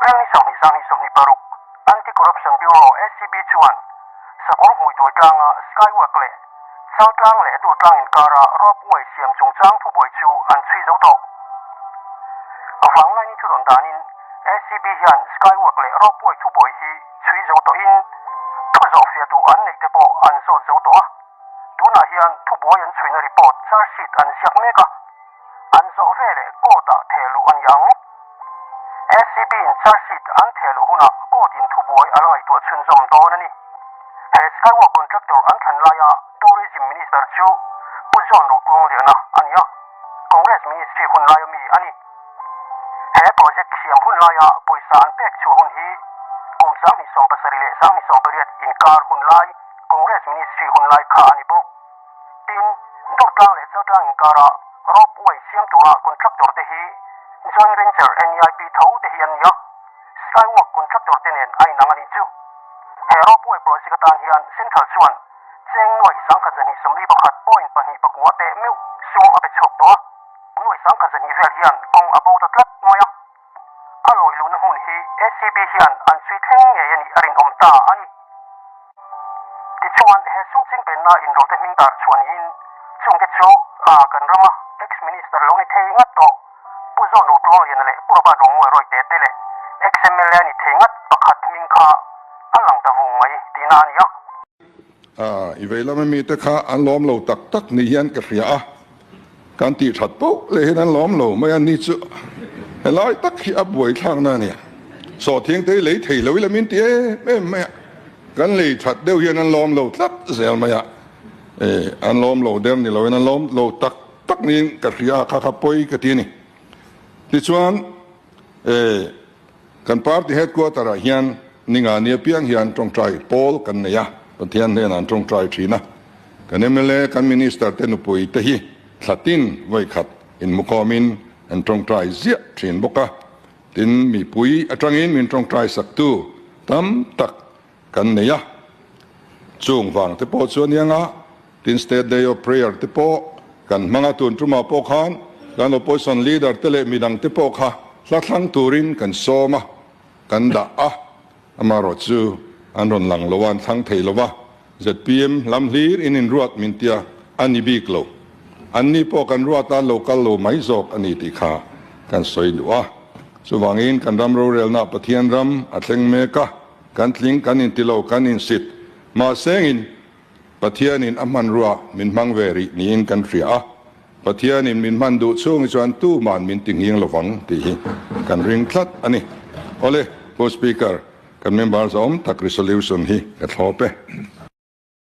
April ni 20 sang 26, Anti-Corruption Bureau, ACB, chuan Sakawr Hmuituai tlanga Skywalk leh Chaltlang leh Durtlang inkara ropeway siam chungchang thubuai chu an chhui zo tawh. Vanglaini thudawn danin ACB hian Skywalk leh ropeway thubuai hi chhui zo tawhin thu zawhfiah duh an neih te pawh an zawt zo tawh a. Tunah hian thubuai an chhuina report charge sheet an ziak mek a, an zawh veleh court-ah thehluh a ni ang. ACB-in charge sheet an thehluh hunah court-in thubuai a la ngaihtuah chhunzawm dawn a ni. He Skywalk contractor an thlan laia Tourism Minister chu Pu John Rotluangliana a ni a, Congress Ministry hun laia mi a ni. He project siam hun laia pawisa an pek chhuah hun hi kum 2070 leh 2080 inkar hun lai Congress Ministry hun lai kha a ni bawk. Tin, Durtlang leh Chaltlang inkara rope way siam tura contractor te hi joint venture NEIP tho te hi an ni a, Skywalk contractor te nen a inang a nih chu. He rope way project atan hian Central chuan cheng nuaih 1221 point pahnih pakua teh meuh sum a pe chhuak tawh a, nuaih 1200 vel hian kawng a bo ta tlat mai a. A lawi luhna hmun hi ACB hian an chhui thleng ngei a nih a rinawm ta a ni. Tichuan, he sum chingpenna inrawlte hming tar chhuah niin chungte chu a kan rama ex-minister lo ni thei ngat tawh Pu John Rotluangliana leh Pu Robert Rongmuai Royte te leh ex-MLA ni thei ngat pakhat hming kha a lang ta vung mai tihna a ni a. A, i vei lama mite kha an lawm lo tak tak ni hian ka hria a, kan tih that poh leh hian an lawm lo mai a ni chu helai tak hi a buai thlakna a nia. Sawhthiang te hi lei thei lo ila min ti em em mai a, kan lei that deuh hian an lawm lo tlat zel mai a, e, an lawm lo der ni loin an lawm lo tak tak niin ka hria a, kha kha pawi ka ti a ni. Tichuan, e. Kan party headquarter ah hian ninga ni apiang hian tawngtai pawl kan nei a, Pathian hnenah an tawngtai thin a. Kan mla, kan minister te nupui te hi thlatin vawikhat inhmukhawmin an tawngtai ziah thin bawk a. Tin, mipui atangin min tawngtai saktu tam tak kan nei a. Chung vang te pawh chu a nia nga, tin State Day of Prayer te pawh kan hmang a, tun tumah pawh khan kan opposition leader te leh midang te pawh kha hla thlang turin kan sawm a, kan dah a, amaherawh chu an rawn lang lo a, an thlang thei lo va, zpm lam hlir in inruat min tia a ni bik lo, anni pawh kan ruat a, lo kal lo mai zawk a ni tih kha kan sawi duh a, chuvangin kan ram rorelna Pathian ram a thleng mek a. Kan tling kan inti lo, kan insit. Mahsengin Pathianin a hmanrua min hmang ve rih niin kan hria a, Pathianin min hman duh chhung hi chuan tuman min ti nghing lovang tih hi kan ring tlat a ni. Awle, Pu Speaker, kan member zawm tak resolution hi ka thlawp e.